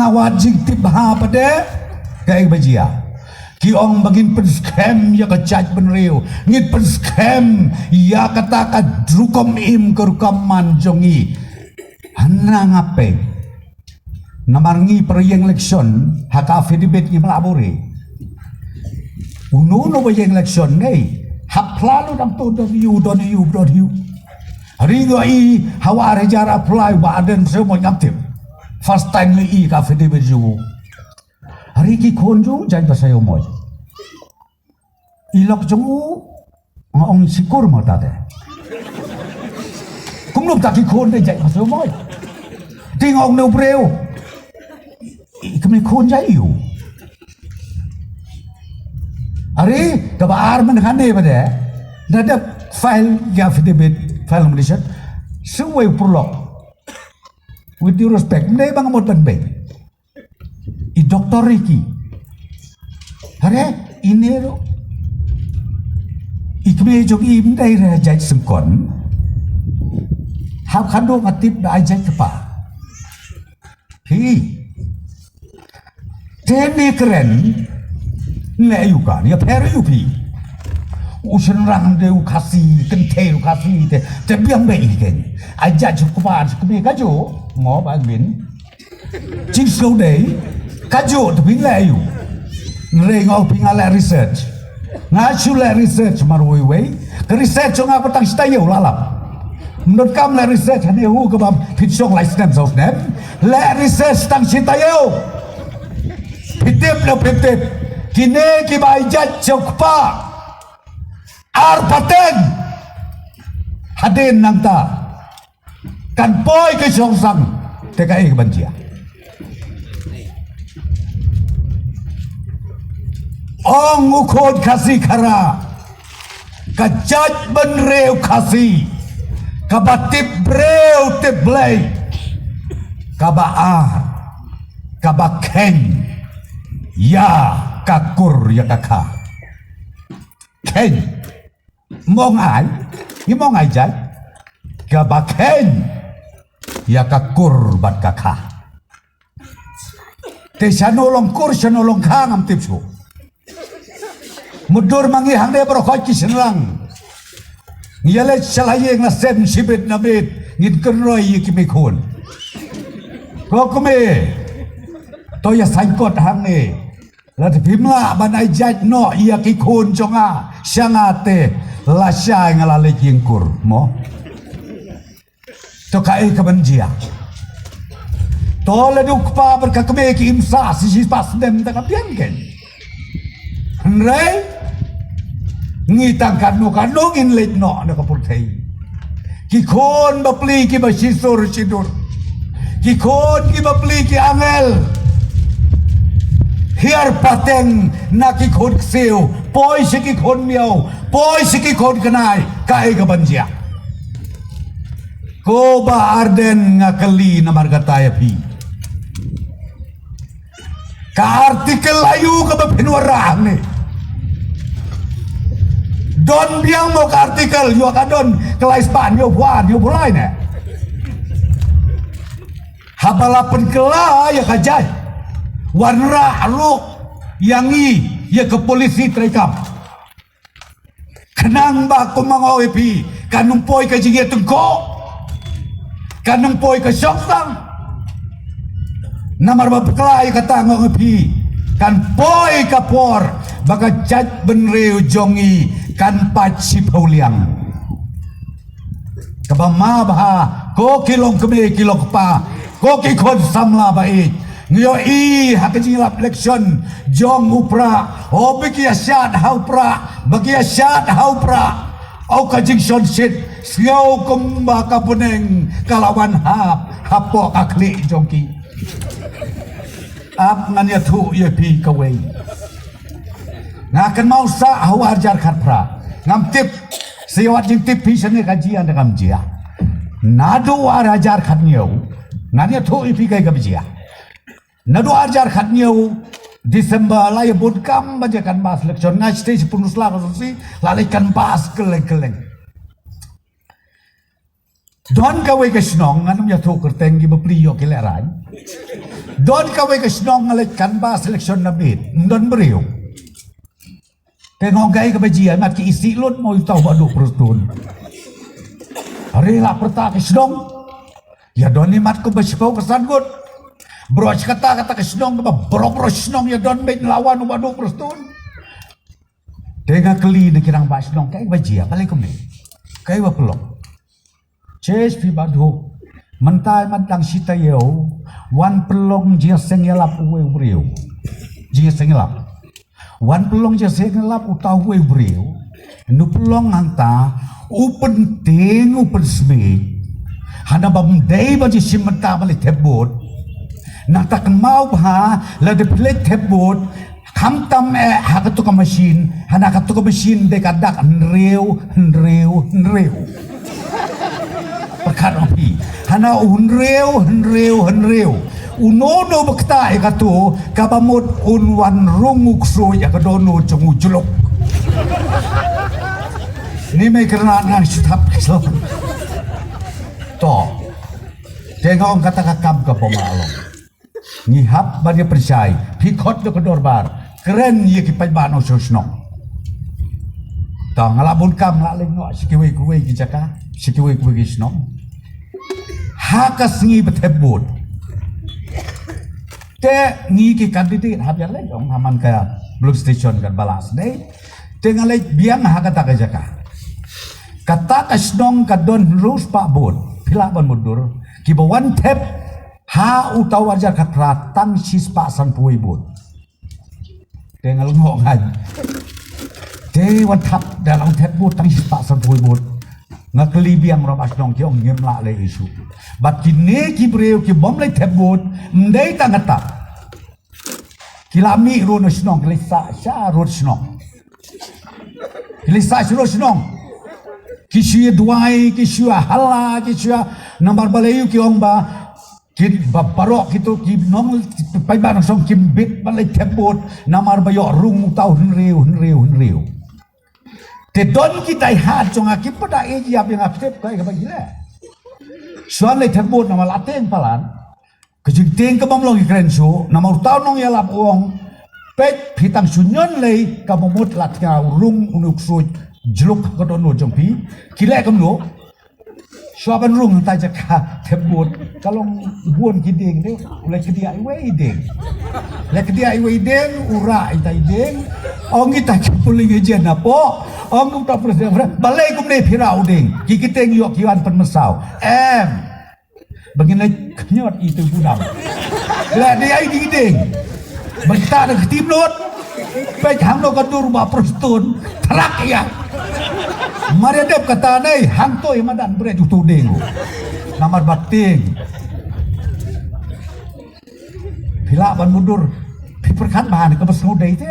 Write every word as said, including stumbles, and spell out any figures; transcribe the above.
wat jingtip ha pat de, kaei ba jia. Ki ong ba ngin pynskhem ïa ka jaitbynriew, ngin pynskhem ïa kata ka rukom im ka rukom man jong ngi. Hana nga peit. Namar ngi para ïeng election, ha ka affidavit ngim lah buh re. Uno uno ba ïeng election ne, hap phla lo dang to don ïu, don ïu, don ïu. Ri ngi i ha u ar hajar apply ba aden se mo ngam tip. First time ngi i ka affidavit ju. Hari ki khun ju jait ba sa ïoh moi. I lok jong u nga ong sikur mo ta de. Kumno ta ki khun de jait ba sa ïoh moi. Ti nga ong ne u briew. I kmie khun jait ïu. Ari kaba ar mynta kane ba de. Na dep file ïa affidavit, file nomination. Suwei u pyrlok. With due respect, ne bang mut ban bei. I doktor i ki. Hare, i ne ro. I kmie jong i ym dei re jait sengkon. Hap khadduh nga tip ba ai jait kpa. Hi. Te ne kren. Ne ïu ka, ne pher ïu phi. U shynrang de u Khasi, kynthei u Khasi te, te biang bei i ken. Ai jait shu kpa, shu kmie ka ju, mo ba bin. Jingsngew dei, kajuh te phin leh ïu. Nrei nga ong phi nga leh research. Nga shu leh research marwei wei. Ka research jong nga pat tang shi taïew la lap. Ym donkam leh research hangne hu kaba phin shong lai snem saw snem. Leh research tang shi taïew. Phi tip ne phi tip. Kine kiba ai jait sha u kpa. Ar pateng. Hadien nangta. Kan poi ka shongsang. Te kaei kaban jia. Ong u khun Khasi Khara. Ka jaitbynriew Khasi. Kaba tip briew tip Blei. Kaba ar. Kaba kheiñ. Ïa ka kur ïa ka kha. Kheiñ. Mong ai, i mong ai jait. Kaba kheiñ. Ïa ka kur bad ka kha. Te shano long kur, shano long kha ngam tip shuh. Mutdur ma ngi hangne baroh khoit ki shynrang. Ngi ïaleit sha la ïing la sem shibit na bit. Ngin kynroi ïa ki mei khun. Ko kmie. To ïa saiñ kot hangne. Lada phim lah ban ai jait noh ïa ki khun jong nga, sha nga te, lashai nga la leit ïing kur, mo. To kaei kaban jia. To lada u kpa bad ka kmie ki im sah shi shispah snem da ka biang ken. Hynrei ngi tang katno katno ngin leit noh na ka pyrthei. Ki khun bapli kiba shisur shidur. Ki khun kiba pli ki angel. Hiar pateng na ki khun ksiew. Poi sha ki khun miaw. Poi sha ki khun kynai. Kaei kaban jia. Ko Bah Ardent nga kylli namar kata ïa phi. Ka artikel aïu kaba phin wanrah hangne. Don biang mo ka artikel, ïoh ka don, ka lai spah, ïoh phuan, ïoh phu lai ne. Haba la pynkylla ïa ka jait. Wanrah ruh ïa ngi, ïa ka polisi treikam. Khnang ba kumba nga ong ïa phi, kan ym poi ka jingïatyngkhuh. Kan ym poi ka shongsang. Namar ba bakla ïa kata nga ong ïa phi, kan poi ka por ba ka jaitbynriew jong ngi kan pait shiphew liang. Kaba ma bha, ko ki longkmie ki longkpa, ko ki khun samla ba ïeit. Ngi ïohi ha ka jingïalap election jong u Prah. O ba ki ïa shad ha u Prah, ba ki ïa shad ha u Prah. O ka jingshonshit, sngew kumba ka bneng ka la wan hap hapoh ka khlieh jong ki. Ap ngan ïathuh ïa phi kawei. Nga kynmaw sah ha u ar hajar khatphra. Ngam tip. Sa ïa wad jingtip phi shane ka jia ne kam jia. Naduh u ar hajar khathynñiew. Ngan ïathuh ïa phi kaei kaba jia. Naduh u ar hajar khathynñiew December la ïa bun kam ba jia canvass election. Nga sdei sha Pynursla constituency la leit canvass kylleng kylleng. Don kawei ka shnong, ngan ym ïathuh kyrteng, ki bapli ïoh ki lehraiñ. Don kawei ka shnong nga leit canvass election na miet, ym don briew. Te nga ong kaei kaba jia, mat ki isih lut mo uta u Bah Duh Prestone. Hynrei la pyrta ka shnong, ïa don i mat kumba shiphew ka san ngut. Baroh shi katta katta ka shnong kaba baroh baroh shnong ïa don beit la wan u Bah Duh Prestone. Te nga kylli na ki rangbah shnong, kaei ba jia, balei kumne? Kaei ba pynlong? Chesh phi Bah Duh. Mynta i mat dang shi taïew, wan pynlong jingïaseng ïalap uwei u briew. Jingïaseng ïalap. Wan pynlong jingïaseng ïalap uta uwei u briew. Hynda u pynlong hangta, u pyntieng, u pynsmit. Hana bym dei ban ïashim bynta ban leit thep vote. Nangta kynmaw bha, lada phi leit thep vote, khamtam eh ha katu ka machine, hana katu ka machine dei ka dak hynriew, hynriew, hynriew. Pyrkhat ong phi, hana u hynriew, hynriew, hynriew. Uno uno ba ktah ïa katu, kaba mut un wan rung u ksuid ïa ka dohnud jong u jluk. Ni mei kyrnat ngan shu thap ka shlong. To. Te nga ong kata ka kam ka bym lah long. Ngi hap ban ïa pynshai, phi khot da ka dorbar, kren ïa ki paidbah nongshong shnong. Ta nga la bun kam, la leit noh sha kiwei kiwei ki jaka, sha kiwei kiwei ki shnong. Ha ka sngi ba thep vote, te ngi ki candidate hap ïa leit ong ha man ka polling station kan balas dei. Te nga leit biang ha kata ka jaka. Kata ka shnong ka don hynriew spah vote, phi lah ban mutdur. Kiba wan thep ha uta u arhajar khatphra tang shispah sanphew wei vote. Te nga lyngngoh ngan. Te wan thap da la wan thep vote tang shispah sanphew wei vote. Nga kylli biang rangbah shnong, ki ong ngim lah leh issue. Bad kine ki briew ki bym leit thep vote, ym dei tang kata. Ki la mih ruh na shnong, ki la sah sha rud shnong. Ki la sah sha rud shnong. Ki shu ïa duwai, ki shu ïa halla, ki shu ïa, namar balei, ki ong ba ki ba baroh kito ki nong paidbah nongshong kim bit ban leit thep vote, namar ba ïoh rung uta u hynriew, hynriew, hynriew. Te don ki dei hat jong nga ki pat da ïa ïap ïa nga thep, kaei kaba ïa leh. Shuwa leit thep vote namar la tieng palat. Ka jingtieng ka bym long, ki kren shuh, namar uta u nongïalap u ong, peit phi tang shu ñion lei, kaba mut la tnga u rung une u ksuid jluk ha ka dohnud jong phi. Ki leh kumno? Shuwa ban rung hangta jaka thep vote, ka long bun ki dieng de, u leit kdiah iwei i dieng. Leit kdiah iwei i dieng, u rah ita i dieng. Ong kita ki polling agent hapoh, ong uta president, balei kumne phi rah u dieng? Ki ktieng ïoh ki wan pynmynsaw. Em. Ba ngin leit khñiot ïa itu i budam. Leh dei ai dei dei. Ba kita da kti blut. Peit hangno ka dur ba Prestone. Trak ïa. Mar ïa dep kata nei, hangto ïa madan bret utu ding. Namar ba tieng. Phi lah ban mutdur. Phi pyrkhat ba ne kaba sngewdei te.